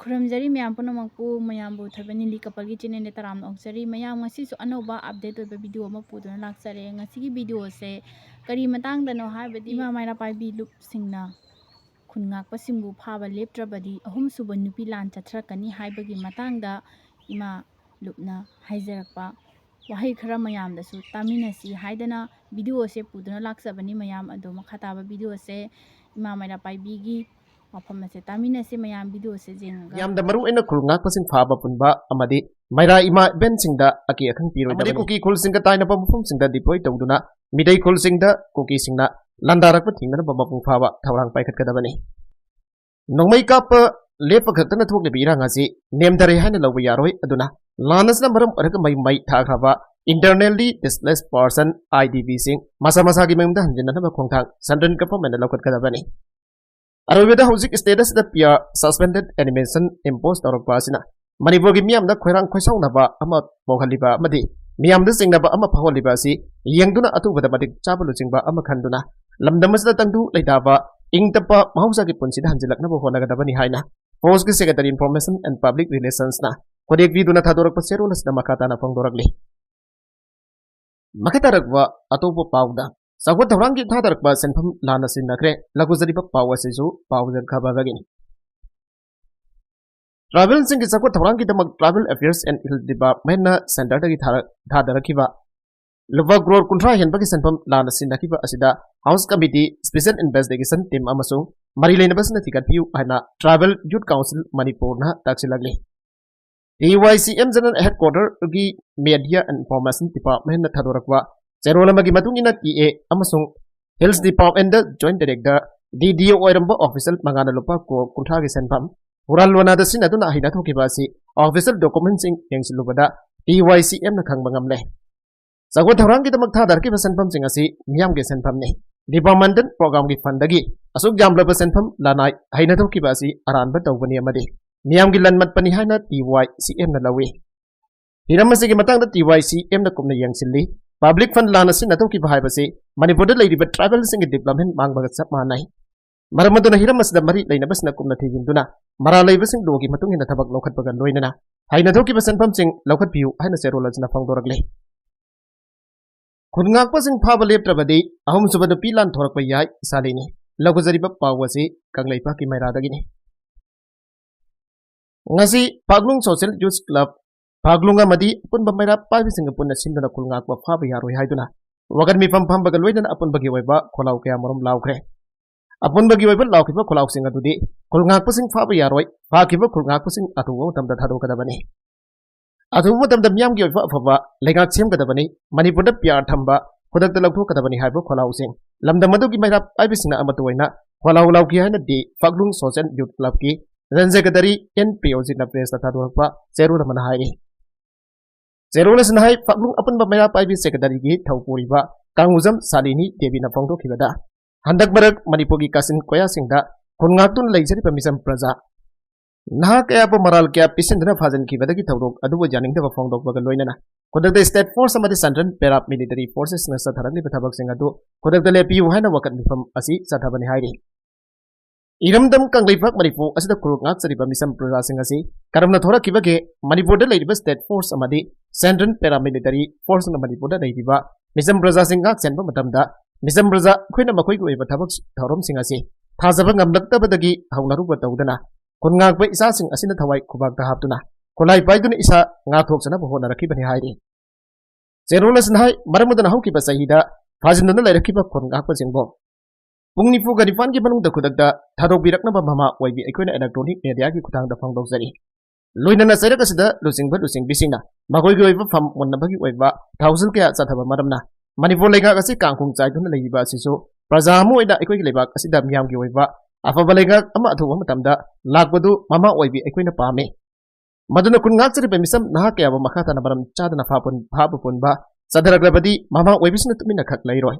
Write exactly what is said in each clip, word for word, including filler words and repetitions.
ꯈꯨꯔꯨꯝꯖꯔꯤ ꯃꯌꯥꯝ ꯄꯨꯝꯅꯃꯛꯄꯨ꯫ ꯃꯌꯥꯝꯕꯨ ꯊꯣꯏꯕ ꯅꯤꯂꯤ ꯀꯄꯜꯒꯤ ꯆꯦꯅꯦꯜꯗ ꯇꯔꯥꯝꯅ ꯑꯣꯛꯆꯔꯤ꯫ ꯃꯌꯥꯝ, ꯉꯁꯤꯁꯨ ꯑꯅꯧꯕ ꯑꯞꯗꯦꯠ ꯑꯣꯏꯕ ꯚꯤꯗꯤꯑꯣ ꯑꯃ ꯄꯨꯗꯨꯅ ꯂꯥꯛꯆꯔꯦ꯫ ꯉꯁꯤꯒꯤ ꯚꯤꯗꯤꯑꯣꯁꯦ ꯀꯔꯤ ꯃꯇꯥꯡꯗꯅꯣ ꯍꯥꯏꯕꯗꯤ, ꯏꯃꯥ ꯃꯩꯔꯥ ꯄꯥꯏꯕꯤ ꯂꯨꯞꯁꯤꯡꯅ ꯈꯨꯟ ꯉꯥꯛꯄꯁꯤꯡꯕꯨ ꯐꯥꯕ ꯂꯦꯞꯇ꯭ꯔꯕꯗꯤ ꯑꯍꯨꯝꯁꯨꯕ ꯅꯨꯄꯤ ꯂꯥꯟ ꯆꯠꯊꯔꯛꯀꯅꯤ ꯍꯥꯏꯕꯒꯤ ꯃꯇꯥꯡꯗ ꯏꯃꯥ ꯂꯨꯞꯅ ꯍꯥꯏꯖꯔꯛꯄ ꯋꯥꯍꯩ ꯈꯔ ꯃꯌꯥꯝꯗꯁꯨ ꯇꯥꯃꯤꯟꯅꯁꯤ ꯍꯥꯏꯗꯅ ꯚꯤꯗꯤꯑꯣꯁꯦ ꯄꯨꯗꯨꯅ ꯂꯥꯛꯆꯕꯅꯤ꯫ ꯃꯌꯥꯝ ꯑꯗꯣ ꯃꯈꯥ ꯇꯥꯕ ꯚꯤꯗꯤꯑꯣꯁꯦ ꯏꯃꯥ ꯃꯩꯔꯥ ꯄꯥꯏꯕꯤꯒꯤ ꯋꯥꯐꯝ ꯑꯁꯦ ꯇꯥꯃꯤꯟꯅꯁꯤ꯫ ꯃꯌꯥꯝ ꯚꯤꯗꯤꯑꯣꯁꯦ ꯌꯦꯡꯉꯒ ꯌꯥꯝꯗ ꯃꯔꯨ ꯑꯣꯏꯅ ꯈꯨꯜ ꯉꯥꯛꯄꯁꯤꯡ ꯐꯥꯕ ꯄꯨꯟꯕ ꯑꯃꯗꯤ ꯃꯩꯔꯥ ꯏꯃꯥ ꯏꯕꯦꯟꯁꯤꯡꯗ ꯑꯀꯤ ꯑꯈꯪ ꯄꯤꯔꯣꯏꯗꯕꯅꯤ꯫ ꯑꯃꯗꯤ ꯀꯨꯀꯤ ꯈꯨꯜꯁꯤꯡꯒ ꯇꯥꯏꯅꯕ ꯃꯐꯝꯁꯤꯡꯗ deploy ꯇꯧꯗꯨꯅ ꯃꯤꯇꯩ ꯈꯨꯜꯁꯤꯡꯗ ꯀꯨꯀꯤꯁꯤꯡꯅ ꯂꯥꯟꯗꯥꯔꯛꯄ ꯊꯤꯡꯅꯅꯕ ꯃꯄꯨꯡ ꯐꯥꯕ ꯊꯧꯔꯥꯡ ꯄꯥꯏꯈꯠꯀꯗꯕꯅꯤ꯫ ꯅꯣꯡꯃꯩ ꯀꯥꯞꯄ ꯂꯦꯞꯄ ꯈꯛꯇꯅ ꯊꯣꯛꯂꯤꯕ ꯏꯔꯥꯡ ꯑꯁꯤ ꯅꯦꯝꯊꯔꯦ ꯍꯥꯏꯅ ꯂꯧꯕ ꯌꯥꯔꯣꯏ꯫ ꯑꯗꯨꯅ ꯂꯥꯟ ꯑꯁꯤꯅ ꯃꯔꯝ ꯑꯣꯏꯔꯒ ꯃꯩ ꯃꯩ ꯊꯥꯈ꯭ꯔꯕ internally displaced person, IDPꯁꯤꯡ ꯃꯁꯥ ꯃꯁꯥꯒꯤ ꯃꯌꯨꯝꯗ ꯍꯟꯖꯤꯟꯅꯅꯕ ꯈꯣꯡꯊꯥꯡ central governmentꯅ ꯂꯧꯈꯠꯀꯗꯕꯅꯤ꯫ ꯑꯔꯣꯏꯕꯗ ꯍꯧꯖꯤꯛ state ꯑꯁꯤꯗ PR suspended animation impose ꯇꯧꯔꯛꯄ ꯑꯁꯤꯅ ꯃꯅꯤꯄꯨꯔꯒꯤ ꯃꯤꯌꯥꯝꯗ ꯈꯣꯏꯔꯥꯡ ꯈꯣꯏꯁꯥꯎꯅꯕ ꯑꯃ ꯄꯣꯛꯍꯜꯂꯤꯕ ꯑꯃꯗꯤ ꯃꯤꯌꯥꯝꯗ ꯆꯤꯡꯅꯕ ꯑꯃ ꯐꯥꯎꯍꯜꯂꯤꯕ ꯑꯁꯤ ꯌꯦꯡꯗꯨꯅ ꯑꯊꯨꯕꯗ ꯃꯇꯤꯛ ꯆꯥꯕ ꯂꯨꯆꯤꯡꯕ ꯑꯃ ꯈꯟꯗꯨꯅ ꯂꯝꯗꯝ ꯑꯁꯤꯗ ꯇꯪꯗꯨ ꯂꯩꯇꯥꯕ ꯏꯪ ꯇꯞꯄ ꯃꯍꯧꯁꯥꯒꯤ ꯄꯨꯟꯁꯤꯗ ꯍꯟꯖꯤꯜꯂꯛꯅꯕ ꯍꯣꯠꯅꯒꯗꯕꯅꯤ ꯍꯥꯏꯅ ꯐꯣꯔꯁꯀꯤ Secretary Information and Public Relationsꯅ ꯈꯨꯗꯦꯛ ꯄꯤꯗꯨꯅ ꯊꯥꯗꯣꯔꯛꯄ ꯆꯦꯔꯣꯜ ꯑꯁꯤꯗ ꯃꯈꯥ ꯇꯥꯅ ꯐꯣꯡꯗꯣꯔꯛꯂꯤ꯫ ꯃꯈꯥ ꯇꯥꯔꯛꯄ ꯑꯇꯣꯞꯄ ꯄꯥꯎꯗ ꯆꯥꯎꯈꯠ ꯊꯧꯔꯥꯡꯒꯤ ꯊꯥꯗꯔꯛꯄ ꯁꯦꯟꯐꯝ ꯂꯥꯟꯅ ꯁꯤꯖꯤꯟꯅꯈ꯭ꯔꯦ꯫ ꯂꯥꯎꯊꯣꯛꯆꯔꯤꯕ ꯄꯥꯎ ꯑꯁꯤꯁꯨ ꯄꯥꯎ ꯈꯕꯔꯗꯒꯤꯅꯤ꯫ Tribalꯁꯤꯡꯒꯤ ꯆꯥꯎꯈꯠ ꯊꯧꯔꯥꯡꯒꯤꯗꯃꯛ Tribal Affairs and Hill Departmentꯅ centreꯗꯒꯤ ꯊꯥꯔꯛ-, ꯊꯥꯗꯔꯛꯈꯤꯕ ꯂꯨꯄꯥ ꯀ꯭ꯔꯣꯔ ꯀꯨꯟꯊ꯭ꯔꯥ ꯍꯦꯟꯕꯒꯤ ꯁꯦꯟꯐꯝ ꯂꯥꯟꯅ ꯁꯤꯖꯤꯟꯅꯈꯤꯕ ꯑꯁꯤꯗ House Committee, Special Investigation Team ꯑꯃꯁꯨꯡ ꯃꯔꯤ ꯂꯩꯅꯕꯁꯤꯡꯅ ꯊꯤꯒꯠꯄꯤꯌꯨ ꯍꯥꯏꯅ Tribal Youth Council ꯃꯅꯤꯄꯨꯔꯅ ꯇꯥꯛꯁꯤꯜꯂꯛꯂꯤ꯫ TYCM General Headquarterꯒꯤ Media and Information Departmentꯅ ꯊꯥꯗꯣꯔꯛꯄ ꯆꯦꯔꯣꯜ ꯑꯃꯒꯤ ꯃꯇꯨꯡ ꯏꯟꯅ TA ꯑꯃꯁꯨꯡ Hills Departmentꯗ Joint Director, DDO ꯑꯣꯏꯔꯝꯕ official ꯃꯉꯥꯅ ꯂꯨꯄꯥ ꯀ꯭ꯔꯣꯔ ꯀꯨꯟꯊ꯭ꯔꯥꯒꯤ ꯁꯦꯟꯐꯝ ꯍꯨꯔꯥꯟ ꯂꯣꯟꯅꯗ ꯁꯤꯖꯤꯟꯅꯗꯨꯅ ꯍꯩꯅ ꯊꯣꯛꯈꯤꯕ ꯑꯁꯤ official documentꯁꯤꯡ ꯌꯦꯡꯁꯤꯜꯂꯨꯕꯗ TYCMꯅ ꯈꯪꯕ ꯉꯝꯂꯦ꯫ ꯆꯥꯎꯈꯠ ꯊꯧꯔꯥꯡꯒꯤꯗꯃꯛ ꯊꯥꯗꯔꯛꯈꯤꯕ ꯁꯦꯟꯐꯝꯁꯤꯡ ꯑꯁꯤ ꯃꯤꯌꯥꯝꯒꯤ ꯁꯦꯟꯐꯝꯅꯤ꯫ Departmental programꯒꯤ fundꯗꯒꯤ ꯑꯁꯨꯛ ꯌꯥꯝꯂꯕ ꯁꯦꯟꯐꯝ ꯂꯅꯥꯏ ꯍꯩꯅ ꯊꯣꯛꯈꯤꯕ ꯑꯁꯤ ꯑꯔꯥꯟꯕ ꯇꯧꯕꯅꯤ ꯑꯃꯗꯤ ꯃꯤꯌꯥꯝꯒꯤ ꯂꯟꯃꯠꯄꯅꯤ ꯍꯥꯏꯅ TYCMꯅ ꯂꯧꯏ꯫ ꯍꯤꯔꯝ ꯑꯁꯤꯒꯤ ꯃꯇꯥꯡꯗ TYCMꯅ ꯀꯨꯞꯅ ꯌꯦꯡꯁꯤꯜꯂꯤ꯫ Public fund ꯂꯥꯟꯅ ꯁꯤꯖꯤꯟꯅꯊꯣꯛꯈꯤꯕ ꯍꯥꯏꯕꯁꯤ ꯃꯅꯤꯄꯨꯔꯗ ꯂꯩꯔꯤꯕ tribalꯁꯤꯡꯒꯤ development ꯃꯥꯡꯕꯒ ꯆꯞ ꯃꯥꯟꯅꯩ꯫ ꯃꯔꯝ ꯑꯗꯨꯅ ꯍꯤꯔꯝ ꯑꯁꯤꯗ ꯃꯔꯤ ꯂꯩꯅꯕꯁꯤꯡꯅ ꯀꯨꯞꯅ ꯊꯤꯖꯤꯟꯗꯨꯅ ꯃꯔꯥꯜ ꯂꯩꯕꯁꯤꯡ ꯂꯣꯒꯤ ꯃꯇꯨꯡ ꯏꯟꯅ ꯊꯕꯛ ꯂꯧꯈꯠꯄꯒ ꯂꯣꯏꯅꯅ ꯍꯥꯏꯅ ꯊꯣꯛꯈꯤꯕ ꯁꯦꯟꯐꯝꯁꯤꯡ ꯂꯧꯈꯠꯄꯤꯌꯨ ꯍꯥꯏꯅ ꯆꯦꯔꯣꯜ ꯑꯁꯤꯅ ꯐꯣꯡꯗꯣꯔꯛꯂꯤ꯫ ꯈꯨꯟ ꯉꯥꯛꯄꯁꯤꯡ ꯐꯥꯕ ꯂꯦꯞꯇ꯭ꯔꯕꯗꯤ ꯑꯍꯨꯝꯁꯨꯕ ꯅꯨꯄꯤ ꯂꯥꯟ ꯊꯣꯔꯛꯄ ꯌꯥꯏ ꯁꯥꯂꯤꯅꯤ꯫ ꯂꯧꯒꯖꯔꯤꯕ ꯄꯥꯎ ꯑꯁꯤ ꯀꯪꯂꯩꯄꯥꯛꯀꯤ ꯃꯩꯔꯥꯗꯒꯤꯅꯤ꯫ ꯉꯁꯤ ꯐꯥꯛꯂꯨꯡ ꯁꯣꯁꯦꯜ ꯌꯨꯠ ꯀ꯭ꯂꯕ, ꯐꯥꯛꯂꯨꯡ ꯑꯃꯗꯤ ꯑꯄꯨꯟꯕ ꯃꯩꯔꯥ ꯄꯥꯏꯕꯁꯤꯡꯒ ꯄꯨꯟꯅ ꯁꯤꯟꯗꯨꯅ ꯈꯨꯜ ꯉꯥꯛꯄ ꯐꯥꯕ ꯌꯥꯔꯣꯏ ꯍꯥꯏꯗꯨꯅ ꯋꯥꯀꯠ ꯃꯤꯐꯝ ꯐꯝꯕꯒ ꯂꯣꯏꯅꯅ ꯑꯄꯨꯟꯕꯒꯤ ꯑꯣꯏꯕ ꯈꯣꯜꯂꯥꯎ ꯀꯌꯥ ꯃꯔꯨꯝ ꯂꯥꯎꯈ꯭ꯔꯦ꯫ ꯑꯄꯨꯟꯕꯒꯤ ꯑꯣꯏꯕ ꯂꯥꯎꯈꯤꯕ ꯈꯣꯜꯂꯥꯎꯁꯤꯡ ꯑꯗꯨꯗꯤ ꯈꯨꯜ ꯉꯥꯛꯄꯁꯤꯡ ꯐꯥꯕ ꯌꯥꯔꯣꯏ, ꯐꯥꯈꯤꯕ ꯈꯨꯜ ꯉꯥꯛꯄꯁꯤꯡ ꯑꯊꯨꯕ ꯃꯇꯝꯗ ꯊꯥꯗꯣꯛꯀꯗꯕꯅꯤ꯫ ꯑꯊꯨꯕ ꯃꯇꯝꯗ ꯃꯤꯌꯥꯝꯒꯤ ꯑꯣꯏꯕ ꯑꯐꯕ ꯂꯩꯉꯥꯛ ꯁꯦꯝꯒꯗꯕꯅꯤ꯫ ꯃꯅꯤꯄꯨꯔꯗ ꯄꯤꯌꯥꯔ ꯊꯝꯕ ꯈꯨꯗꯛꯇ ꯂꯧꯊꯣꯛꯀꯗꯕꯅꯤ ꯍꯥꯏꯕ ꯈꯣꯜꯂꯥꯎꯁꯤꯡ ꯂꯝꯗꯝ ꯑꯗꯨꯒꯤ ꯃꯩꯔꯥ ꯄꯥꯏꯕꯁꯤꯡꯅ ꯑꯃꯠꯇ ꯑꯣꯏꯅ ꯈꯣꯜꯂꯥꯎ ꯂꯥꯎꯈꯤ ꯍꯥꯏꯅꯗꯤ ꯐꯥꯛꯂꯨꯡ ꯁꯣꯁꯦꯜ ꯌꯨꯠ ꯀ꯭ꯂꯕꯀꯤ ꯖꯦꯅꯔꯦꯜ ꯁꯦꯀ꯭ꯔꯦꯇꯔꯤ ꯑꯦꯟ ꯄ꯭ꯔꯤꯌꯣꯖꯤꯠꯅ ꯄ꯭ꯔꯦꯁꯇ ꯊꯥꯗꯣꯔꯛꯄ ꯆꯦꯔꯣꯜ ꯑꯃꯅ ꯍꯥꯏꯔꯤ꯫ ꯆꯦꯔꯣꯜ ꯑꯁꯤꯅ ꯍꯥꯏ, ꯐꯥꯛꯂꯨꯡ ꯑꯄꯨꯟꯕ ꯃꯩꯔꯥ ꯄꯥꯏꯕꯤ ꯁꯦꯀ꯭ꯔꯦꯇꯔꯤꯒꯤ ꯊꯧꯄꯨꯔꯤꯕ ꯀꯥꯡꯉꯨꯖꯝ ꯁꯥꯂꯤꯅꯤ ꯗꯦꯕꯤꯅ ꯐꯣꯡꯗꯣꯛꯈꯤꯕꯗ, ꯍꯟꯗꯛ ꯃꯔꯛ ꯃꯅꯤꯄꯨꯔꯒꯤ ꯀꯥꯆꯤꯟ ꯀꯣꯌꯥꯁꯤꯡꯗ ꯈꯨꯟ ꯉꯥꯛꯇꯨꯅ ꯂꯩꯖꯔꯤꯕ ꯃꯤꯆꯝ ꯄ꯭ꯔꯖꯥ ꯅꯍꯥ ꯀꯌꯥꯕꯨ ꯃꯔꯥꯜ ꯀꯌꯥ ꯄꯤꯁꯤꯟꯗꯨꯅ ꯐꯥꯖꯤꯟꯈꯤꯕꯗꯒꯤ ꯊꯧꯗꯣꯛ ꯑꯗꯨꯕꯨ ꯌꯥꯅꯤꯡꯗꯕ ꯐꯣꯡꯗꯣꯛꯄꯒ ꯂꯣꯏꯅꯅ ꯈꯨꯗꯛꯇ ꯁ꯭ꯇꯦꯠ ꯐꯣꯔꯁ ꯑꯃꯗꯤ ꯁꯦꯟꯇ꯭ꯔꯦꯜ ꯄꯦꯔꯥ ꯃꯤꯂꯤꯇꯔꯤ ꯐꯣꯔꯁꯦꯁꯅ ꯆꯠꯊꯔꯛꯂꯤꯕ ꯊꯕꯛꯁꯤꯡ ꯑꯗꯨ ꯈꯨꯗꯛꯇ ꯂꯦꯞꯄꯤꯌꯨ ꯍꯥꯏꯅ ꯋꯥꯀꯠ ꯃꯤꯐꯝ ꯑꯁꯤ ꯆꯠꯊꯕꯅꯤ ꯍꯥꯏꯔꯤ꯫ ꯏꯔꯝꯗꯝ ꯀꯪꯂꯩꯄꯥꯛ ꯃꯅꯤꯄꯨꯔ ꯑꯁꯤꯗ ꯈꯨꯜ ꯉꯥꯛꯆꯔꯤꯕ ꯃꯤꯆꯝ ꯄ꯭ꯔꯖꯥꯁꯤꯡ ꯑꯁꯤ ꯀꯔꯝꯅ ꯊꯣꯔꯛꯈꯤꯕꯒꯦ? ꯃꯅꯤꯄꯨꯔꯗ ꯂꯩꯔꯤꯕ ꯁ꯭ꯇꯦꯠ ꯐꯣꯔꯁ ꯑꯃꯗꯤ ꯁꯦꯟꯇ꯭ꯔꯦꯜ ꯄꯦꯔꯥꯃꯤꯂꯤꯇꯔꯤ ꯐꯣꯔꯁꯅ ꯃꯅꯤꯄꯨꯔꯗ ꯂꯩꯔꯤꯕ ꯃꯤꯆꯝ ꯄ꯭ꯔꯖꯥꯁꯤꯡ ꯉꯥꯛ ꯁꯦꯟꯕ ꯃꯇꯝꯗ ꯃꯤꯆꯝ ꯄ꯭ꯔꯖꯥ ꯑꯩꯈꯣꯏꯅ ꯃꯈꯣꯏꯒꯤ ꯑꯣꯏꯕ ꯊꯕꯛ ꯊꯧꯔꯝꯁꯤꯡ ꯑꯁꯤ ꯊꯥꯖꯕ ꯉꯝꯂꯛꯇꯕꯗꯒꯤ ꯍꯧꯅꯔꯨꯕ ꯇꯧꯗꯅ ꯈꯨꯟ ꯉꯥꯛꯄ ꯏꯆꯥꯁꯤꯡ ꯑꯁꯤꯅ ꯊꯋꯥꯏ ꯈꯨꯕꯥꯛꯇ ꯍꯥꯞꯇꯨꯅ ꯈꯨꯠꯂꯥꯏ ꯄꯥꯏꯗꯨꯅ ꯏꯁꯥ ꯉꯥꯛꯊꯣꯛꯆꯅꯕ ꯍꯣꯠꯅꯔꯛꯈꯤꯕꯅꯤ ꯍꯥꯏꯔꯤ꯫ ꯆꯦꯔꯣꯜ ꯑꯁꯤꯅ ꯍꯥꯏ, ꯃꯔꯝ ꯑꯗꯨꯅ ꯍꯧꯈꯤꯕ ꯆꯍꯤꯗ ꯐꯥꯖꯤꯟꯗꯨꯅ ꯂꯩꯔꯛꯈꯤꯕ ꯈꯨꯟ ꯉꯥꯛꯄꯁꯤꯡꯕꯨ ꯄꯨꯡ ꯅꯤꯐꯨꯒ ꯅꯤꯄꯥꯟꯒꯤ ꯃꯅꯨꯡꯗ ꯈꯨꯗꯛꯇ ꯊꯥꯗꯣꯛꯄꯤꯔꯛꯅꯕ ꯃꯃꯥ ꯑꯣꯏꯕꯤ ꯑꯩꯈꯣꯏꯅ ꯏꯂꯦꯛꯇ꯭ꯔꯣꯅꯤꯛ ꯃꯦꯗꯤꯌꯥꯒꯤ ꯈꯨꯠꯊꯥꯡꯗ ꯐꯣꯡꯗꯣꯛꯆꯔꯤ꯫ ꯂꯣꯏꯅꯅ ꯆꯩꯔꯛ ꯑꯁꯤꯗ ꯂꯨꯆꯤꯡꯕ ꯂꯨꯆꯤꯡꯕꯤꯁꯤꯡꯅ ꯃꯈꯣꯏꯒꯤ ꯑꯣꯏꯕ ꯐꯝ ꯃꯨꯟꯅꯕꯒꯤ ꯑꯣꯏꯕ ꯊꯧꯁꯤꯜ ꯀꯌꯥ ꯆꯠꯊꯕ ꯃꯔꯝꯅ ꯃꯅꯤꯄꯨꯔ ꯂꯩꯉꯥꯛ ꯑꯁꯤ ꯀꯥꯡꯈꯣꯡ ꯆꯥꯏꯗꯨꯅ ꯂꯩꯔꯤꯕ ꯑꯁꯤꯁꯨ ꯄ꯭ꯔꯖꯥ ꯑꯃ ꯑꯣꯏꯅ ꯑꯩꯈꯣꯏꯒꯤ ꯂꯩꯕꯥꯛ ꯑꯁꯤꯗ ꯃꯤꯌꯥꯝꯒꯤ ꯑꯣꯏꯕ ꯑꯐꯕ ꯂꯩꯉꯥꯛ ꯑꯃ ꯑꯊꯨꯕ ꯃꯇꯝꯗ ꯂꯥꯛꯄꯗꯨ ꯃꯃꯥ ꯑꯣꯏꯕꯤ ꯑꯩꯈꯣꯏꯅ ꯄꯥꯝꯃꯤ꯫ ꯃꯗꯨꯅ ꯈꯨꯟ ꯉꯥꯛꯆꯔꯤꯕ ꯃꯤꯆꯝ ꯅꯍꯥ ꯀꯌꯥꯕꯨ ꯃꯈꯥ ꯇꯥꯅ ꯃꯔꯝ ꯆꯥꯗꯅ ꯐꯥꯕ ꯄꯨꯟ-, ꯐꯥꯕ ꯄꯨꯟꯕ ꯆꯠꯊꯔꯛꯂꯕꯗꯤ ꯃꯃꯥ ꯑꯣꯏꯕꯤꯁꯤꯡꯅ ꯇꯨꯃꯤꯟꯅ ꯈꯛ ꯂꯩꯔꯣꯏ꯫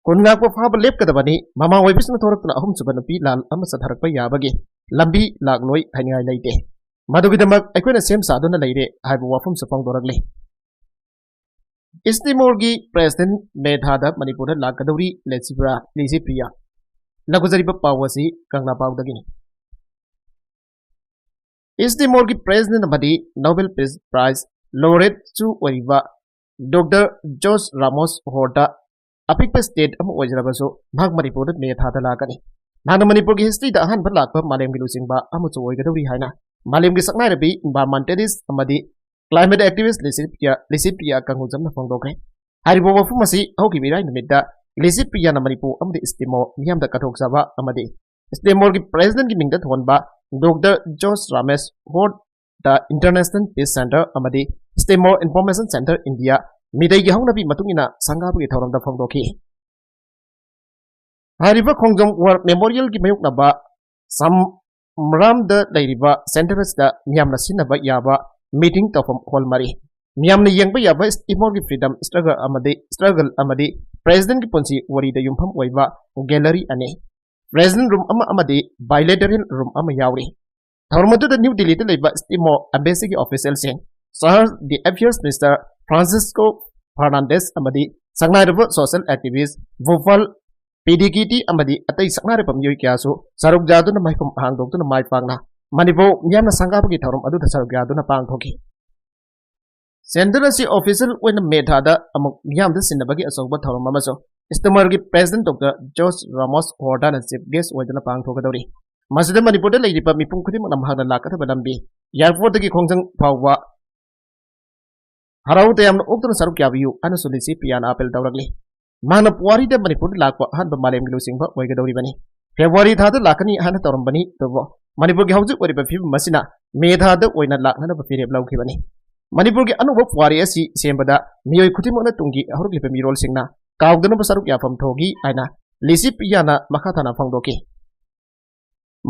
ꯈꯨꯟ ꯉꯥꯛꯄ ꯐꯥꯕ ꯂꯦꯞꯀꯗꯕꯅꯤ꯫ ꯃꯃꯥ ꯑꯣꯏꯕꯤꯁꯤꯅ ꯊꯣꯔꯛꯇꯨꯅ ꯑꯍꯨꯝꯁꯨꯕ ꯅꯨꯄꯤ ꯂꯥꯟ ꯑꯃ ꯆꯠꯊꯔꯛꯄ ꯌꯥꯕꯒꯤ ꯂꯝꯕꯤ ꯂꯥꯛꯂꯣꯏ ꯍꯥꯏꯅꯤꯡꯉꯥꯏ ꯂꯩꯇꯦ꯫ ꯃꯗꯨꯒꯤꯗꯃꯛ ꯑꯩꯈꯣꯏꯅ ꯁꯦꯝ ꯁꯥꯗꯨꯅ ꯂꯩꯔꯦ ꯍꯥꯏꯕ ꯋꯥꯐꯝꯁꯨ ꯐꯣꯡꯗꯣꯔꯛꯂꯤ꯫ ꯏꯁ ꯇꯤꯃꯣꯔꯒꯤ ꯄ꯭ꯔꯦꯁꯤꯗꯦꯟꯠ ꯃꯦ ꯊꯥꯗ ꯃꯅꯤꯄꯨꯔꯗ ꯂꯥꯛꯀꯗꯧꯔꯤ ꯂꯦꯁꯤꯄ꯭ꯔꯤꯌꯥ, ꯂꯤꯁꯤꯄ꯭ꯔꯤꯌꯥ꯫ ꯂꯥꯛꯀꯨꯖꯔꯤꯕ ꯄꯥꯎ ꯑꯁꯤ ꯀꯪꯂꯥ ꯄꯥꯎꯗꯒꯤꯅꯤ꯫ ꯏꯁ ꯇꯤꯃꯣꯔꯒꯤ ꯄ꯭ꯔꯦꯁꯤꯗꯦꯟ ꯑꯃꯗꯤ ꯅꯣꯕꯦꯜ ꯄꯤꯁ ꯄ꯭ꯔꯥꯏꯖ ꯂꯣꯔꯦꯠꯁꯨ ꯑꯣꯏꯔꯤꯕ ꯗꯣꯛꯇꯔ ꯖꯣꯔꯖ ꯔꯥꯃꯣꯁ ꯍꯣꯔꯇꯥ ꯑꯄꯤꯛꯄ ꯁ꯭ꯇꯦꯠ ꯑꯃ ꯑꯣꯏꯖꯔꯕꯁꯨ ꯃꯍꯥꯛ ꯃꯅꯤꯄꯨꯔꯗ ꯃꯦ ꯊꯥꯗ ꯂꯥꯛꯀꯅꯤ꯫ ꯃꯍꯥꯛꯅ ꯃꯅꯤꯄꯨꯔꯒꯤ ꯍꯤꯁꯇ꯭ꯔꯤꯗ ꯑꯍꯥꯟꯕ ꯂꯥꯛꯄ ꯃꯥꯂꯦꯝꯒꯤ ꯂꯨꯆꯤꯡꯕ ꯑꯃꯁꯨ ꯑꯣꯏꯒꯗꯧꯔꯤ ꯍꯥꯏꯅ ꯃꯥꯂꯦꯝꯒꯤ ꯁꯛꯅꯥꯏꯔꯕꯤ ꯏꯟꯚꯥꯏꯔꯣꯟꯃꯦꯟꯇꯦꯂꯤꯁ ꯑꯃꯗꯤ ꯀ꯭ꯂꯥꯏꯃꯦꯠ ꯑꯦꯛꯇꯤꯚꯤꯁ꯭ꯠ ꯂꯤꯁꯤꯄ꯭ꯔꯤꯌꯥ, ꯂꯤꯁꯤꯄ꯭ꯔꯤꯌꯥ ꯀꯪꯒꯨꯖꯝꯅ ꯐꯣꯡꯗꯣꯛꯈ꯭ꯔꯦ꯫ ꯍꯥꯏꯔꯤꯕ ꯋꯥꯐꯝ ꯑꯁꯤ ꯍꯧꯈꯤꯕ ꯏꯔꯥꯏ ꯅꯨꯃꯤꯠꯇ ꯂꯤꯁꯤꯄ꯭ꯔꯤꯌꯥꯅ ꯃꯅꯤꯄꯨꯔ ꯑꯃꯗꯤ ꯏꯁ ꯇꯤꯃꯣꯔ ꯃꯤꯌꯥꯝꯗ ꯀꯠꯊꯣꯛꯆꯕ ꯑꯃꯗꯤ ꯏꯁ ꯇꯤꯃꯣꯔꯒꯤ ꯄ꯭ꯔꯦꯁꯤꯗꯦꯟꯒꯤ ꯃꯤꯡꯗ ꯊꯣꯟꯕ ꯗꯣꯛꯇꯔ ꯖꯣꯔꯖ ꯔꯥꯃꯦꯁ ꯍꯣꯔꯠ ꯗ ꯏꯟꯇꯔꯅꯦꯁꯅꯦꯜ ꯄꯤꯁ ꯁꯦꯟꯇꯔ ꯑꯃꯗꯤ ꯏꯁ ꯇꯤꯃꯣꯔ ꯏꯟꯐꯣꯔꯃꯦꯁꯟ ꯁꯦꯟꯇꯔ ꯏꯟꯗꯤꯌꯥ ꯃꯤꯇꯩꯒꯤ ꯍꯧꯅꯕꯤ ꯃꯇꯨꯡ ꯏꯟꯅ ꯁꯪꯒꯥꯕꯒꯤ ꯊꯧꯔꯝꯗ ꯐꯣꯡꯗꯣꯛꯈꯤ꯫ ꯍꯥꯏꯔꯤꯕ ꯈꯣꯡꯖꯣꯝ ꯋꯥꯔ ꯃꯦꯃꯣꯔꯤꯌꯦꯜꯒꯤ ꯃꯥꯌꯣꯛꯅꯕ ꯁꯝꯔꯥꯝꯗ ꯂꯩꯔꯤꯕ ꯁꯦꯟꯇꯔ ꯑꯁꯤꯗ ꯃꯤꯌꯥꯝꯅ ꯁꯤꯖꯤꯟꯅꯕ ꯌꯥꯕ ꯃꯤꯇꯤꯡ ꯇꯧꯐꯝ ꯍꯣꯜ ꯃꯔꯤ, ꯃꯤꯌꯥꯝꯅ ꯌꯦꯡꯕ ꯌꯥꯕ ꯏꯁ ꯇꯤꯃꯣꯔꯒꯤ ꯐ꯭ꯔꯤꯗꯝ ꯁ꯭ꯇ꯭ꯔꯒꯜ ꯑꯃꯗꯤ, ꯁ꯭ꯇ꯭ꯔꯒꯜ ꯑꯃꯗꯤ ꯄ꯭ꯔꯦꯁꯤꯗꯦꯟꯒꯤ ꯄꯨꯟꯁꯤ ꯋꯥꯔꯤꯗ ꯌꯨꯝꯐꯝ ꯑꯣꯏꯕ ꯒꯦꯂꯔꯤ ꯑꯅꯤ, ꯄ꯭ꯔꯦꯁꯤꯗꯦꯟ ꯔꯨꯝ ꯑꯃ ꯑꯃꯗꯤ ꯕꯥꯏꯂꯦꯇꯔꯦꯜ ꯔꯨꯝ ꯑꯃ ꯌꯥꯎꯔꯤ꯫ ꯊꯧꯔꯝ ꯑꯗꯨꯗ ꯅ꯭ꯌꯨ ꯗꯤꯜꯂꯤꯗ ꯂꯩꯕ ꯏꯁ ꯇꯤꯃꯣꯔ ꯑꯦꯝꯕꯦꯁꯤꯒꯤ ꯑꯣꯐꯤꯁꯤꯌꯦꯜꯁꯤꯡ, ꯆꯥꯔꯖ ꯗꯤ ꯑꯦꯐꯤꯌꯔꯁ ꯃꯤꯅꯤꯁꯇꯔ ꯐ꯭ꯔꯥꯟꯁꯤꯁꯀꯣ ꯐꯔꯅꯥꯟꯗꯦꯁ ꯑꯃꯗꯤ ꯁꯛꯅꯥꯏꯔꯕ ꯁꯣꯁꯤꯌꯦꯜ ꯑꯦꯛꯇꯤꯚꯤꯁ꯭ꯠ ꯚꯨꯄꯥꯜ ꯄꯤꯗꯤꯒꯤꯇꯤ ꯑꯃꯗꯤ ꯑꯇꯩ ꯁꯛꯅꯥꯏꯔꯕ ꯃꯤꯑꯣꯏ ꯀꯌꯥꯁꯨ ꯁꯔꯨꯛ ꯌꯥꯗꯨꯅ ꯃꯥꯏꯐꯝ ꯍꯥꯡꯗꯣꯛꯇꯨꯅ ꯃꯥꯏ ꯄꯥꯛꯅ ꯃꯅꯤꯄꯨꯔ ꯃꯤꯌꯥꯝꯅ ꯁꯪꯒꯥꯕꯒꯤ ꯊꯧꯔꯝ ꯑꯗꯨꯗ ꯁꯔꯨꯛ ꯌꯥꯗꯨꯅ ꯄꯥꯡꯊꯣꯛꯈꯤ꯫ ꯁꯦꯟꯇꯔ ꯑꯁꯤ ꯑꯣꯐꯤꯁꯤꯌꯦꯜ ꯑꯣꯏꯅ ꯃꯦ ꯊꯥꯗ ꯑꯃꯨꯛ ꯃꯤꯌꯥꯝꯗ ꯁꯤꯟꯅꯕꯒꯤ ꯑꯆꯧꯕ ꯊꯧꯔꯝ ꯑꯃꯁꯨ ꯏꯁ ꯇꯤꯃꯣꯔꯒꯤ ꯄ꯭ꯔꯦꯁꯤꯗꯦꯟ ꯗꯣꯛꯇꯔ ꯖꯣꯔꯖ ꯔꯥꯃꯣꯁ ꯍꯣꯔꯇꯥꯅ ꯆꯤꯐ ꯒꯦꯁ ꯑꯣꯏꯗꯨꯅ ꯄꯥꯡꯊꯣꯛꯀꯗꯧꯔꯤ꯫ ꯃꯁꯤꯗ ꯃꯅꯤꯄꯨꯔꯗ ꯂꯩꯔꯤꯕ ꯃꯤꯄꯨꯝ ꯈꯨꯗꯤꯡꯃꯛꯅ ꯃꯍꯥꯛꯅ ꯂꯥꯛꯀꯗꯕ ꯂꯝꯕꯤ, ꯑꯦꯌꯔꯄꯣꯔꯠꯇꯒꯤ ꯈꯣꯡꯖꯪ ꯐꯥꯎꯕ ꯍꯔꯥꯎ ꯇꯌꯥꯝꯅ ꯑꯣꯛꯇꯨꯅ ꯁꯔꯨꯛ ꯌꯥꯕꯤꯌꯨ ꯍꯥꯏꯅꯁꯨ ꯂꯤꯁꯤꯄ꯭ꯔꯤꯌꯥꯅ ꯑꯄꯤꯜ ꯇꯧꯔꯛꯂꯤ꯫ ꯃꯍꯥꯛꯅ ꯄꯨꯋꯥꯔꯤꯗ ꯃꯅꯤꯄꯨꯔꯗ ꯂꯥꯛꯄ ꯑꯍꯥꯟꯕ ꯃꯥꯂꯦꯝꯒꯤ ꯂꯨꯆꯤꯡꯕ ꯑꯣꯏꯒꯗꯧꯔꯤꯕꯅꯤ꯫ ꯐꯦꯕ꯭ꯔꯨꯋꯥꯔꯤ ꯊꯥꯗ ꯂꯥꯛꯀꯅꯤ ꯍꯥꯏꯅ ꯇꯧꯔꯝꯕꯅꯤ, ꯑꯗꯨꯕꯨ ꯃꯅꯤꯄꯨꯔꯒꯤ ꯍꯧꯖꯤꯛ ꯑꯣꯏꯔꯤꯕ ꯐꯤꯕꯝ ꯑꯁꯤꯅ ꯃꯦ ꯊꯥꯗ ꯑꯣꯏꯅ ꯂꯥꯛꯅꯅꯕ ꯐꯤꯔꯦꯞ ꯂꯧꯈꯤꯕꯅꯤ꯫ ꯃꯅꯤꯄꯨꯔꯒꯤ ꯑꯅꯧꯕ ꯄꯨꯋꯥꯔꯤ ꯑꯁꯤ ꯁꯦꯝꯕꯗ ꯃꯤꯑꯣꯏ ꯈꯨꯗꯤꯡꯃꯛꯅ ꯇꯨꯡꯒꯤ ꯍꯧꯔꯛꯂꯤꯕ ꯃꯤꯔꯣꯜꯁꯤꯡꯅ ꯀꯥꯎꯗꯅꯕ ꯁꯔꯨꯛ ꯌꯥꯐꯝ ꯊꯣꯛꯏ ꯍꯥꯏꯅ ꯂꯤꯁꯤꯄ꯭ꯔꯤꯌꯥꯅ ꯃꯈꯥ ꯇꯥꯅ ꯐꯣꯡꯗꯣꯛꯈꯤ꯫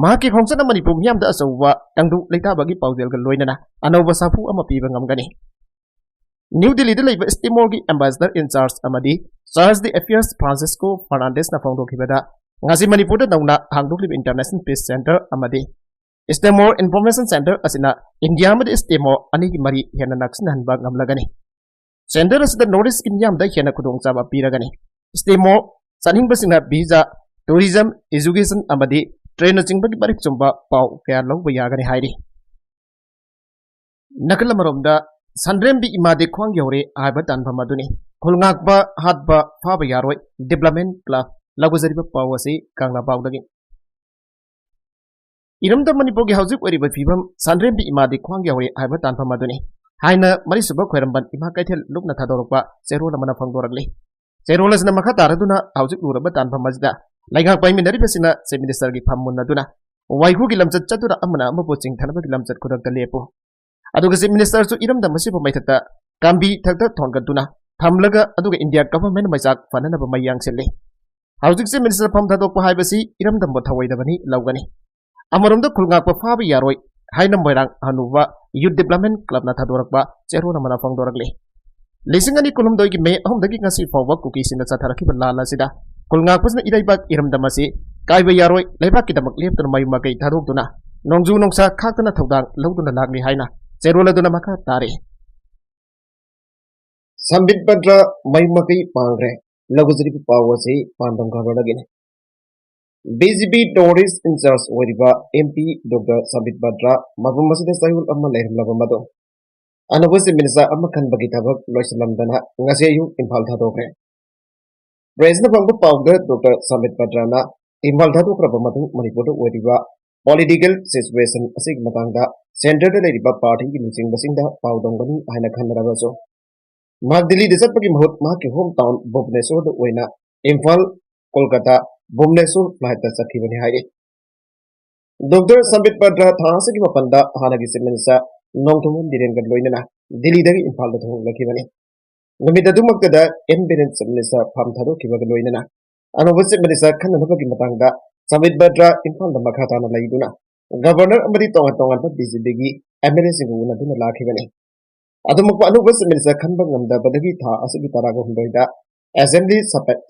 ꯃꯍꯥꯛꯀꯤ ꯈꯣꯡꯆꯠꯅ ꯃꯅꯤꯄꯨꯔ ꯃꯤꯌꯥꯝꯗ ꯑꯆꯧꯕ ꯇꯪꯗꯨ ꯂꯩꯇꯥꯕꯒꯤ ꯄꯥꯎꯖꯦꯜꯒ ꯂꯣꯏꯅꯅ ꯑꯅꯧꯕ ꯁꯥꯐꯨ ꯑꯃ ꯄꯤꯕ ꯉꯝꯒꯅꯤ꯫ ꯅ꯭ꯌꯨ ꯗꯤꯜꯂꯤꯗ ꯂꯩꯕ ꯏꯁ ꯇꯤꯃꯣꯔꯒꯤ ꯑꯦꯝꯕꯦꯁꯦꯗꯔ ꯏꯟ ꯆꯥꯔꯖ ꯑꯃꯗꯤ ꯆꯥꯔꯖ ꯗꯤ ꯑꯦꯐꯤꯌꯔꯁ ꯐ꯭ꯔꯥꯟꯁꯤꯁꯀꯣ ꯐꯔꯅꯥꯟꯗꯦꯁꯅ ꯐꯣꯡꯗꯣꯛꯈꯤꯕꯗ, ꯉꯁꯤ ꯃꯅꯤꯄꯨꯔꯗ ꯅꯧꯅ ꯍꯥꯡꯗꯣꯛꯂꯤꯕ ꯏꯟꯇꯔꯅꯦꯁꯅꯦꯜ ꯄꯤꯁ ꯁꯦꯟꯇꯔ ꯑꯃꯗꯤ ꯏꯁ ꯇꯤꯃꯣꯔ ꯏꯟꯐꯣꯔꯃꯦꯁꯟ ꯁꯦꯟꯇꯔ ꯑꯁꯤꯅ ꯏꯟꯗꯤꯌꯥ ꯑꯃꯗꯤ ꯏꯁ ꯇꯤꯃꯣꯔ ꯑꯅꯤꯒꯤ ꯃꯔꯤ ꯍꯦꯟꯅ ꯅꯛꯁꯤꯟꯅꯍꯟꯕ ꯉꯝꯂꯒꯅꯤ꯫ ꯁꯦꯟꯇꯔ ꯑꯁꯤꯗ ꯅꯣꯔꯠ ꯏꯁꯀꯤ ꯃꯤꯌꯥꯝꯗ ꯍꯦꯟꯅ ꯈꯨꯗꯣꯡꯆꯥꯕ ꯄꯤꯔꯒꯅꯤ꯫ ꯏꯁ ꯇꯤꯃꯣꯔ ꯆꯠꯅꯤꯡꯕꯁꯤꯡꯅ ꯚꯤꯖꯥ ꯇꯨꯔꯤꯖꯝ, ꯑꯦꯖꯨꯀꯦꯁꯟ ꯑꯃꯗꯤ ꯇ꯭ꯔꯦꯟꯅꯆꯤꯡꯕꯒꯤ ꯃꯔꯤꯛ ꯆꯨꯝꯕ ꯄꯥꯎ ꯀꯌꯥ ꯂꯧꯕ ꯌꯥꯒꯅꯤ ꯍꯥꯏꯔꯤ꯫ ꯅꯥꯀꯜ ꯑꯃꯔꯣꯝꯗ ꯁꯟꯗ꯭ꯔꯦꯝꯕꯤ ꯏꯃꯥꯗꯤ ꯈ꯭ꯋꯥꯡ ꯌꯧꯔꯦ ꯍꯥꯏꯕ ꯇꯥꯟꯐꯝ ꯑꯗꯨꯅꯤ꯫ ꯈꯨꯜ ꯉꯥꯛꯄ, ꯍꯥꯠꯄ, ꯐꯥꯕ ꯌꯥꯔꯣꯏ, ꯗꯤꯕ꯭ꯂꯞꯃꯦꯟ ꯀ꯭ꯂꯕ ꯂꯧꯒꯖꯔꯤꯕ ꯄꯥꯎ ꯑꯁꯤ ꯀꯪꯂꯥ ꯄꯥꯎꯗꯒꯤ꯫ ꯏꯔꯝꯗꯝ ꯃꯅꯤꯄꯨꯔꯒꯤ ꯍꯧꯖꯤꯛ ꯑꯣꯏꯔꯤꯕ ꯐꯤꯕꯝ ꯁꯟꯗ꯭ꯔꯦꯝꯕꯤ ꯏꯃꯥꯗꯤ ꯈ꯭ꯋꯥꯡ ꯌꯧꯔꯦ ꯍꯥꯏꯕ ꯇꯥꯟꯐꯝ ꯑꯗꯨꯅꯤ ꯍꯥꯏꯅ ꯃꯔꯤꯁꯨꯕ ꯈ꯭ꯋꯥꯏꯔꯝꯕꯟ ꯏꯃꯥ ꯀꯩꯊꯦꯜ ꯂꯨꯞꯅ ꯊꯥꯗꯣꯔꯛꯄ ꯆꯦꯔꯣꯜ ꯑꯃꯅ ꯐꯣꯡꯗꯣꯔꯛꯂꯤ꯫ ꯆꯦꯔꯣꯜ ꯑꯁꯤꯅ ꯃꯈꯥ ꯇꯥꯔꯗꯨꯅ ꯍꯧꯖꯤꯛ ꯂꯨꯔꯕ ꯇꯥꯟꯐꯝ ꯑꯁꯤꯗ ꯂꯩꯉꯥꯛ ꯄꯥꯏꯃꯤꯟꯅꯔꯤꯕꯁꯤꯡꯅ ꯆꯤꯐ ꯃꯤꯅꯤꯁꯇꯔꯒꯤ ꯐꯝ ꯃꯨꯟꯅꯗꯨꯅ ꯋꯥꯏꯈꯨꯒꯤ ꯂꯝꯆꯠ ꯆꯠꯇꯨꯅ ꯑꯃꯅ ꯑꯃꯕꯨ ꯆꯤꯡꯊꯅꯕꯒꯤ ꯂꯝꯆꯠ ꯈꯨꯗꯛꯇ ꯂꯦꯞꯄꯨ꯫ ꯑꯗꯨꯒ ꯆꯤꯐ ꯃꯤꯅꯤꯁꯇꯔꯁꯨ ꯏꯔꯝꯗꯝ ꯑꯁꯤꯕꯨ ꯃꯩꯊꯛꯇ ꯀꯥꯝꯕꯤ ꯊꯛꯇ ꯊꯣꯟꯒꯠꯇꯨꯅ ꯊꯝꯂꯒ ꯑꯗꯨꯒ ꯏꯟꯗꯤꯌꯥ ꯒꯚꯔꯟꯃꯦꯟ ꯃꯩꯆꯥꯛ ꯐꯅꯅꯕ ꯃꯩ ꯌꯥꯡꯁꯤꯜꯂꯤ꯫ ꯍꯧꯖꯤꯛ ꯆꯤꯐ ꯃꯤꯅꯤꯁꯇꯔ ꯐꯝ ꯊꯥꯗꯣꯛꯄ ꯍꯥꯏꯕꯁꯤ ꯏꯔꯝꯗꯝꯕꯨ ꯊꯧꯑꯣꯏꯗꯕꯅꯤ ꯂꯧꯒꯅꯤ꯫ ꯑꯃꯔꯣꯝꯗ ꯈꯨꯜ ꯉꯥꯛꯄ ꯐꯥꯕ ꯌꯥꯔꯣꯏ ꯍꯥꯏꯅ ꯃꯣꯏꯔꯥꯡ ꯍꯅꯨꯕ ꯌꯨꯠ ꯗꯤꯕ꯭ꯂꯞꯃꯦꯟ ꯀ꯭ꯂꯕꯅ ꯊꯥꯗꯣꯔꯛꯄ ꯆꯦꯔꯣꯜ ꯑꯃꯅ ꯐꯣꯡꯗꯣꯔꯛꯂꯤ꯫ ꯂꯤꯁꯤꯡ ꯑꯅꯤ ꯀꯨꯟꯍꯨꯝꯗꯣꯏꯒꯤ ꯃꯦ ꯑꯍꯨꯝꯗꯒꯤ ꯉꯁꯤ ꯐꯥꯎꯕ ꯀꯨꯀꯤꯁꯤꯡꯅ ꯆꯠꯊꯔꯛꯈꯤꯕ ꯂꯥꯟ ꯑꯁꯤꯗ ꯈꯨꯜ ꯉꯥꯛꯄꯁꯤꯅ ꯏꯔꯩꯕꯥꯛ ꯏꯔꯝꯗꯝ ꯑꯁꯤ ꯀꯥꯏꯕ ꯌꯥꯔꯣꯏ, ꯂꯩꯕꯥꯛꯀꯤꯗꯃꯛ ꯂꯦꯞꯇꯨꯅ ꯃꯌꯨꯝ ꯃꯀꯩ ꯊꯥꯗꯣꯛꯇꯨꯅ ꯅꯣꯡꯖꯨ ꯅꯨꯡꯁꯥ ꯈꯥꯛꯇꯅ ꯊꯧꯗꯥꯡ ꯂꯧꯗꯨꯅ ꯂꯥꯛꯂꯤ ꯍꯥꯏꯅ ꯆꯦꯔꯣꯜ ꯑꯗꯨꯅ ꯃꯈꯥ ꯇꯥꯔꯤ꯫ ꯁꯝꯕꯤꯠ ꯄꯇ꯭ꯔ ꯃꯌꯨꯝ ꯃꯀꯩ ꯄꯥꯡꯈ꯭ꯔꯦ꯫ ꯂꯧꯒꯖꯔꯤꯕ ꯄꯥꯎ ꯑꯁꯤ ꯄꯥꯟꯗꯝ ꯈꯕꯔꯗꯒꯤꯅꯤ꯫ ꯕꯤ ꯖꯦ ꯄꯤ ꯅꯣꯔꯠ ꯏꯁ ꯏꯟꯆꯥꯔꯖ ꯑꯣꯏꯔꯤꯕ ꯑꯦꯝ ꯄꯤ ꯗꯣꯛꯇꯔ ꯁꯝꯕꯤꯠ ꯄꯇ꯭ꯔ ꯃꯐꯝ ꯑꯁꯤꯗ ꯆꯌꯣꯜ ꯑꯃ ꯂꯩꯔꯝꯂꯕ ꯃꯇꯨꯡ ꯑꯅꯧꯕ ꯆꯤꯐ ꯃꯤꯅꯤꯁꯇꯔ ꯑꯃ ꯈꯟꯕꯒꯤ ꯊꯕꯛ ꯂꯣꯏꯁꯤꯜꯂꯝꯗꯅ ꯉꯁꯤ ꯑꯌꯨꯛ ꯏꯝꯐꯥꯜ ꯊꯥꯗꯣꯛꯈ꯭ꯔꯦ꯫ ꯄ꯭ꯔꯦꯁꯅ ꯐꯪꯕ ꯄꯥꯎꯗ ꯗꯣꯛꯇꯔ ꯁꯝꯕꯤꯠ ꯄꯇ꯭ꯔꯅ ꯏꯝꯐꯥꯜ ꯊꯥꯗꯣꯛꯈ꯭ꯔꯕ ꯃꯇꯨꯡ ꯃꯅꯤꯄꯨꯔꯗ ꯑꯣꯏꯔꯤꯕ ꯄꯣꯂꯤꯇꯤꯀꯦꯜ ꯁꯤꯆꯨꯋꯦꯁꯟ ꯑꯁꯤꯒꯤ ꯃꯇꯥꯡꯗ ꯁꯦꯟꯇꯔꯗ ꯂꯩꯔꯤꯕ ꯄꯥꯔꯇꯤꯒꯤ ꯂꯨꯆꯤꯡꯕꯁꯤꯡꯗ ꯄꯥꯎ ꯗꯝꯒꯅꯤ ꯍꯥꯏꯅ ꯈꯟꯅꯔꯕꯁꯨ, ꯃꯍꯥꯛ ꯗꯤꯜꯂꯤꯗ ꯆꯠꯄꯒꯤ ꯃꯍꯨꯠ ꯃꯍꯥꯛꯀꯤ ꯍꯣꯝ ꯇꯥꯎꯟ ꯚꯨꯕꯅꯦꯁꯣꯔꯗ ꯑꯣꯏꯅ ꯏꯝꯐꯥꯜ, ꯀꯣꯜꯀꯇꯥ, ꯚꯨꯕꯅꯦꯁꯣꯔ ꯐ꯭ꯂꯥꯏꯠꯇ ꯆꯠꯈꯤꯕꯅꯤ ꯍꯥꯏꯔꯤ꯫ ꯗꯣꯛꯇꯔ ꯁꯝꯕꯤꯠ ꯄꯇ꯭ꯔ ꯊꯥ ꯑꯁꯤꯒꯤ ꯃꯥꯄꯟꯗ ꯍꯥꯟꯅꯒꯤ ꯆꯤꯐ ꯃꯤꯅꯤꯁꯇꯔ ꯅꯣꯡꯊꯣꯝꯕꯝ ꯕꯤꯔꯦꯟꯒ ꯂꯣꯏꯅꯅ ꯗꯤꯜꯂꯤꯗꯒꯤ ꯏꯝꯐꯥꯜꯗ ꯊꯣꯡꯂꯛꯈꯤꯕꯅꯤ꯫ ꯅꯨꯃꯤꯠ ꯑꯗꯨꯃꯛꯇꯗ ꯑꯦꯝ ꯕꯤꯔꯦꯟ ꯆꯤꯐ ꯃꯤꯅꯤꯁꯇꯔ ꯐꯝ ꯊꯥꯗꯣꯛꯈꯤꯕꯒ ꯂꯣꯏꯅꯅ ꯑꯅꯧꯕ ꯆꯤꯐ ꯃꯤꯅꯤꯁꯇꯔ ꯈꯟꯅꯅꯕꯒꯤ ꯃꯇꯥꯡꯗ ꯁꯝꯕꯤꯠ ꯄꯇ꯭ꯔ ꯏꯝꯐꯥꯜꯗ ꯃꯈꯥ ꯇꯥꯅ ꯂꯩꯗꯨꯅ ꯒꯚꯔꯅꯔ ꯑꯃꯗꯤ ꯇꯣꯉꯥꯟ ꯇꯣꯉꯥꯟꯕ ꯕꯤ ꯖꯦ ꯄꯤꯒꯤ ꯑꯦꯝ ꯑꯦꯜ ꯑꯦꯁꯤꯡꯒ ꯎꯅꯗꯨꯅ ꯂꯥꯛꯈꯤꯕꯅꯤ꯫ ꯑꯗꯨꯃꯛꯄꯨ ꯑꯅꯧꯕ ꯆꯤꯐ ꯃꯤꯅꯤꯁꯇꯔ ꯈꯟꯕ ꯉꯝꯗꯕꯗꯒꯤ ꯊꯥ ꯑꯁꯤꯒꯤ ꯇꯔꯥꯒ ꯍꯨꯝꯗꯣꯏꯗ ꯑꯦꯁꯦꯝꯕ꯭ꯂꯤ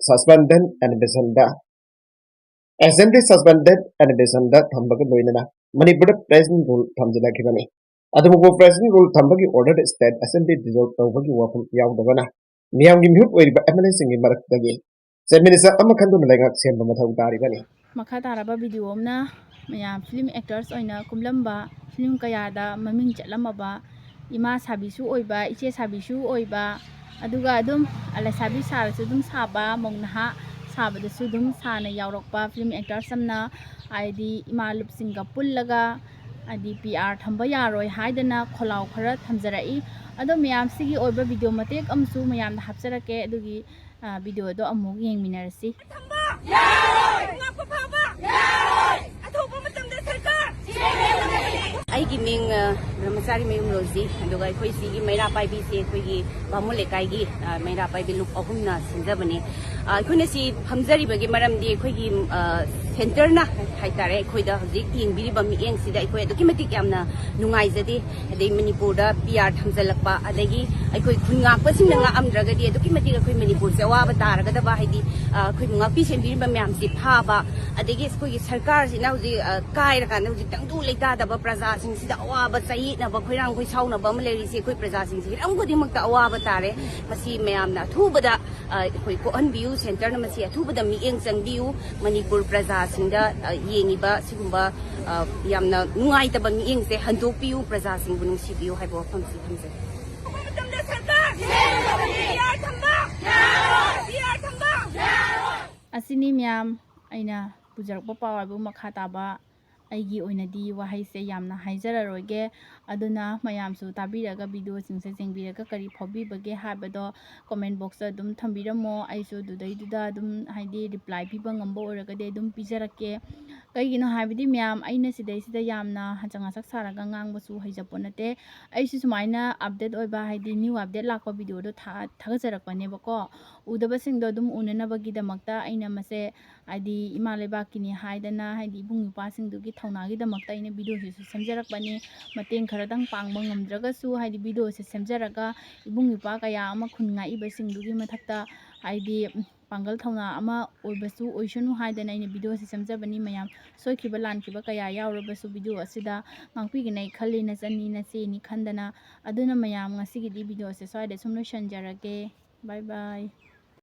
ꯁꯁꯄꯦꯟꯗꯦꯟ ꯑꯦꯅꯤꯃꯦꯁꯟꯗ ꯑꯦꯁꯦꯝꯕ꯭ꯂꯤ ꯁꯁꯄꯦꯟꯗꯦꯟ ꯑꯦꯅꯤꯃꯦꯁꯟꯗ ꯊꯝꯕꯒ ꯂꯣꯏꯅꯅ ꯃꯅꯤꯄꯨꯔꯗ ꯄ꯭ꯔꯦꯁ ꯔꯨꯜ ꯊꯝꯖꯤꯜꯂꯛꯈꯤꯕꯅꯤ꯫ ꯑꯗꯨꯕꯨ ꯄ꯭ꯔꯦꯁ ꯔꯨꯜ ꯊꯝꯕꯒꯤ ꯑꯣꯔꯗꯔꯗ ꯁ꯭ꯇꯦꯠ ꯑꯦꯁꯦꯝꯕ꯭ꯂꯤ ꯗꯤꯖꯣꯜꯕ ꯇꯧꯕꯒꯤ ꯋꯥꯐꯝ ꯌꯥꯎꯗꯕꯅ ꯃꯤꯌꯥꯝꯒꯤ ꯃꯤꯍꯨꯠ ꯑꯣꯏꯔꯤꯕ ꯑꯦꯝ ꯑꯦꯜ ꯑꯦꯁꯤꯡꯒꯤ ꯃꯔꯛꯇꯒꯤ ꯆꯦꯟꯃꯤꯟꯅ ꯑꯃ ꯈꯟꯗꯨꯅ ꯂꯩꯉꯥꯛ ꯁꯦꯝꯕ ꯃꯊꯧ ꯇꯥꯔꯤꯕꯅꯤ꯫ ꯃꯈꯥ ꯇꯥꯔꯕ ꯚꯤꯗꯤꯑꯣ ꯑꯃꯅ ꯃꯌꯥꯝ ꯐꯤꯂꯝ ꯑꯦꯛꯇꯔꯁ ꯑꯣꯏꯅ ꯀꯨꯝꯂꯝꯕ, ꯐꯤꯂꯝ ꯀꯌꯥꯗ ꯃꯃꯤꯡ ꯆꯠꯂꯝꯃꯕ ꯏꯃꯥ ꯁꯥꯕꯤꯁꯨ ꯑꯣꯏꯕ, ꯏꯆꯦ ꯁꯥꯕꯤꯁꯨ ꯑꯣꯏꯕ, ꯑꯗꯨꯒ ꯑꯗꯨꯝ ꯂꯩꯁꯥꯕꯤ ꯁꯥꯔꯁꯨ ꯑꯗꯨꯝ ꯁꯥꯕ, ꯃꯧ ꯅꯍꯥ ꯁꯥꯕꯗꯁꯨ ꯑꯗꯨꯝ ꯁꯥꯅ ꯌꯥꯎꯔꯛꯄ ꯐꯤꯂꯝ ꯑꯦꯛꯇꯔꯁ ꯑꯃꯅ, ꯍꯥꯏꯗꯤ ꯏꯃꯥꯂꯨꯞꯁꯤꯡꯒ ꯄꯨꯜꯂꯒ ꯍꯥꯏꯗꯤ ꯄꯤ ꯑꯥꯔ ꯊꯝꯕ ꯌꯥꯔꯣꯏ ꯍꯥꯏꯗꯅ ꯈꯣꯜꯂꯥꯎ ꯈꯔ ꯊꯝꯖꯔꯛꯏ꯫ ꯑꯗꯣ ꯃꯌꯥꯝꯁꯤꯒꯤ ꯑꯣꯏꯕ ꯚꯤꯗꯤꯑꯣ ꯃꯇꯦꯛ ꯑꯃꯁꯨ ꯃꯌꯥꯝꯗ ꯍꯥꯞꯆꯔꯛꯀꯦ, ꯑꯗꯨꯒꯤ ꯚꯤꯗꯤꯑꯣꯗꯣ ꯑꯃꯨꯛ ꯌꯦꯡꯃꯤꯟꯅꯔꯁꯤ꯫ ꯑꯊꯧꯕ ꯃꯇꯝꯗ ꯁꯔꯀꯥꯔ꯫ ꯑꯩꯒꯤ ꯃꯤꯡ ꯕ꯭ꯔꯍꯃꯆꯥꯔꯤ ꯃꯌꯨꯝ ꯔꯣꯖꯤ, ꯑꯗꯨꯒ ꯑꯩꯈꯣꯏ ꯁꯤꯒꯤ ꯃꯩꯔꯥ ꯄꯥꯏꯕꯤꯁꯦ ꯑꯩꯈꯣꯏꯒꯤ ꯕꯥꯃꯣꯟ ꯂꯩꯀꯥꯏꯒꯤ ꯃꯩꯔꯥ ꯄꯥꯏꯕꯤ ꯂꯨꯞ ꯑꯍꯨꯝꯅ ꯁꯤꯟꯖꯕꯅꯤ꯫ ꯑꯩꯈꯣꯏꯅ ꯁꯤ ꯐꯝꯖꯔꯤꯕꯒꯤ ꯃꯔꯝꯗꯤ ꯑꯩꯈꯣꯏꯒꯤ ꯁꯦꯟꯇꯔꯅ ꯍꯥꯏꯇꯥꯔꯦ, ꯑꯩꯈꯣꯏꯗ ꯍꯧꯖꯤꯛ ꯌꯦꯡꯕꯤꯔꯤꯕ ꯃꯤꯠꯌꯦꯡꯁꯤꯗ ꯑꯩꯈꯣꯏ ꯑꯗꯨꯛꯀꯤ ꯃꯇꯤꯛ ꯌꯥꯝꯅ ꯅꯨꯡꯉꯥꯏꯖꯗꯦ꯫ ꯑꯗꯩ ꯃꯅꯤꯄꯨꯔꯗ ꯄꯤ ꯑꯥꯔ ꯊꯝꯖꯤꯜꯂꯛꯄ, ꯑꯗꯒꯤ ꯑꯩꯈꯣꯏ ꯈꯨꯟ ꯉꯥꯛꯄꯁꯤꯡꯅ ꯉꯥꯛꯑꯝꯗ꯭ꯔꯒꯗꯤ ꯑꯗꯨꯛꯀꯤ ꯃꯇꯤꯛ ꯑꯩꯈꯣꯏ ꯃꯅꯤꯄꯨꯔꯁꯦ ꯑꯋꯥꯕ ꯇꯥꯔꯒꯗꯕ, ꯍꯥꯏꯗꯤ ꯑꯩꯈꯣꯏꯕꯨ ꯉꯥꯛꯄꯤ ꯁꯦꯟꯕꯤꯔꯤꯕ ꯃꯌꯥꯝꯁꯦ ꯐꯥꯕ, ꯑꯗꯒꯤ ꯑꯩꯈꯣꯏꯒꯤ ꯁꯔꯀꯥꯔꯁꯤꯅ ꯍꯧꯖꯤꯛ ꯀꯥꯏꯔꯀꯥꯟꯗ ꯍꯧꯖꯤꯛ ꯇꯪꯗꯨ ꯂꯩꯇꯥꯗꯕ ꯄ꯭ꯔꯖꯥꯁꯤꯡꯁꯤꯗ ꯑꯋꯥꯕ, ꯆꯌꯦꯠꯅꯕ, ꯈꯣꯏꯔꯥꯡ ꯈꯣꯏꯁꯥꯎꯅꯕ ꯑꯃ ꯂꯩꯔꯤꯁꯦ ꯑꯩꯈꯣꯏ ꯄ꯭ꯔꯖꯥꯁꯤꯡꯁꯦ ꯍꯤꯔꯝ ꯈꯨꯗꯤꯡꯃꯛꯇ ꯑꯋꯥꯕ ꯇꯥꯔꯦ꯫ ꯃꯁꯤ ꯃꯌꯥꯝꯅ ꯑꯊꯨꯕꯗ ꯑꯩꯈꯣꯏ ꯀꯣꯛꯍꯟꯕꯤꯌꯨ, ꯁꯦꯟꯇꯔꯅ ꯃꯁꯤ ꯑꯊꯨꯕꯗ ꯃꯤꯠꯌꯦꯡ ꯆꯪꯕꯤꯌꯨ꯫ ꯃꯅꯤꯄꯨꯔ ꯄ꯭ꯔꯖꯥꯁꯤꯡꯗ ꯌꯦꯡꯉꯤꯕ ꯁꯤꯒꯨꯝꯕ ꯌꯥꯝꯅ ꯅꯨꯡꯉꯥꯏꯇꯕ ꯃꯤꯠꯌꯦꯡꯁꯦ ꯍꯟꯗꯣꯛꯄꯤꯌꯨ, ꯄ꯭ꯔꯖꯥꯁꯤꯡꯕꯨ ꯅꯨꯡꯁꯤꯕꯤꯌꯨ ꯍꯥꯏꯕ ꯋꯥꯐꯝꯁꯤ ꯊꯝꯖꯒꯦ꯫ ꯑꯁꯤꯅꯤ ꯃꯌꯥꯝ ꯑꯩꯅ ꯄꯨꯖꯔꯛꯄ ꯄꯥꯎ ꯍꯥꯏꯕꯨ꯫ ꯃꯈꯥ ꯇꯥꯕ ꯑꯩꯒꯤ ꯑꯣꯏꯅꯗꯤ ꯋꯥꯍꯩꯁꯦ ꯌꯥꯝꯅ ꯍꯥꯏꯖꯔꯔꯣꯏꯒꯦ꯫ ꯑꯗꯨꯅ ꯃꯌꯥꯝꯁꯨ ꯇꯥꯕꯤꯔꯒ ꯚꯤꯗꯤꯑꯣꯁꯤꯡꯁꯦ ꯌꯦꯡꯕꯤꯔꯒ ꯀꯔꯤ ꯐꯥꯎꯕꯤꯕꯒꯦ ꯍꯥꯏꯕꯗꯣ comment boxꯇ ꯑꯗꯨꯝ ꯊꯝꯕꯤꯔꯝꯃꯣ꯫ ꯑꯩꯁꯨ ꯑꯗꯨꯗꯩꯗꯨꯗ ꯑꯗꯨꯝ ꯍꯥꯏꯗꯤ reply ꯄꯤꯕ ꯉꯝꯕ ꯑꯣꯏꯔꯒꯗꯤ ꯑꯗꯨꯝ ꯄꯤꯖꯔꯛꯀꯦ꯫ ꯀꯩꯒꯤꯅꯣ ꯍꯥꯏꯕꯗꯤ ꯃꯌꯥꯝ, ꯑꯩꯅ ꯁꯤꯗꯩꯁꯤꯗ ꯌꯥꯝꯅ ꯍꯟꯆꯛ ꯉꯥꯆꯛ ꯁꯥꯔꯒ ꯉꯥꯡꯕꯁꯨ ꯍꯩꯖꯄꯣꯠ ꯅꯠꯇꯦ꯫ ꯑꯩꯁꯨ ꯁꯨꯃꯥꯏꯅ update ꯑꯣꯏꯕ ꯍꯥꯏꯗꯤ new update ꯂꯥꯛꯄ ꯚꯤꯗꯤꯑꯣꯗꯣ ꯊꯥ-, ꯊꯥꯒꯠꯆꯔꯛꯄꯅꯦꯕꯀꯣ꯫ ꯎꯗꯕꯁꯤꯡꯗꯣ ꯑꯗꯨꯝ ꯎꯅꯅꯕꯒꯤꯗꯃꯛꯇ ꯑꯩꯅ ꯃꯁꯦ ꯍꯥꯏꯗꯤ ꯏꯃꯥ ꯂꯩꯕꯥꯛꯀꯤꯅꯤ ꯍꯥꯏꯗꯅ ꯍꯥꯏꯗꯤ ꯏꯕꯨꯡ ꯏꯄ꯭ꯋꯥꯁꯤꯡꯗꯨꯒꯤ ꯊꯧꯅꯥꯒꯤꯗꯃꯛꯇ ꯑꯩꯅ ꯚꯤꯗꯤꯑꯣꯁꯤꯁꯨ ꯁꯦꯝꯖꯔꯛꯄꯅꯤ꯫ ꯃꯇꯦꯡ ꯈꯔꯗꯪ ꯄꯥꯡꯕ ꯉꯝꯗ꯭ꯔꯒꯁꯨ ꯍꯥꯏꯗꯤ ꯚꯤꯗꯤꯑꯣꯁꯦ ꯁꯦꯝꯖꯔꯒ ꯏꯕꯨꯡ ꯏꯄ꯭ꯋꯥ ꯀꯌꯥ ꯑꯃ ꯈꯨꯟ ꯉꯥꯛꯏꯕꯁꯤꯡꯗꯨꯒꯤ ꯃꯊꯛꯇ ꯍꯥꯏꯗꯤ ꯄꯥꯡꯒꯜ ꯊꯧꯅꯥ ꯑꯃ ꯑꯣꯏꯕꯁꯨ ꯑꯣꯏꯁꯅꯨ ꯍꯥꯏꯗꯅ ꯑꯩꯅ ꯚꯤꯗꯤꯑꯣꯁꯦ ꯁꯦꯝꯖꯕꯅꯤ꯫ ꯃꯌꯥꯝ ꯁꯣꯏꯈꯤꯕ ꯂꯥꯟꯈꯤꯕ ꯀꯌꯥ ꯌꯥꯎꯔꯕꯁꯨ ꯚꯤꯗꯤꯑꯣ ꯑꯁꯤꯗ ꯉꯥꯛꯄꯤꯒꯅꯤ ꯈꯜꯂꯤ, ꯅꯆꯟꯅꯤ ꯅꯆꯦꯅꯤ ꯈꯟꯗꯅ꯫ ꯑꯗꯨꯅ ꯃꯌꯥꯝ ꯉꯁꯤꯒꯤꯗꯤ ꯚꯤꯗꯤꯑꯣꯁꯦ ꯁ꯭ꯋꯥꯏꯗ ꯁꯨꯝ ꯂꯣꯏꯁꯤꯟꯖꯔꯒꯦ꯫ Bye bye꯫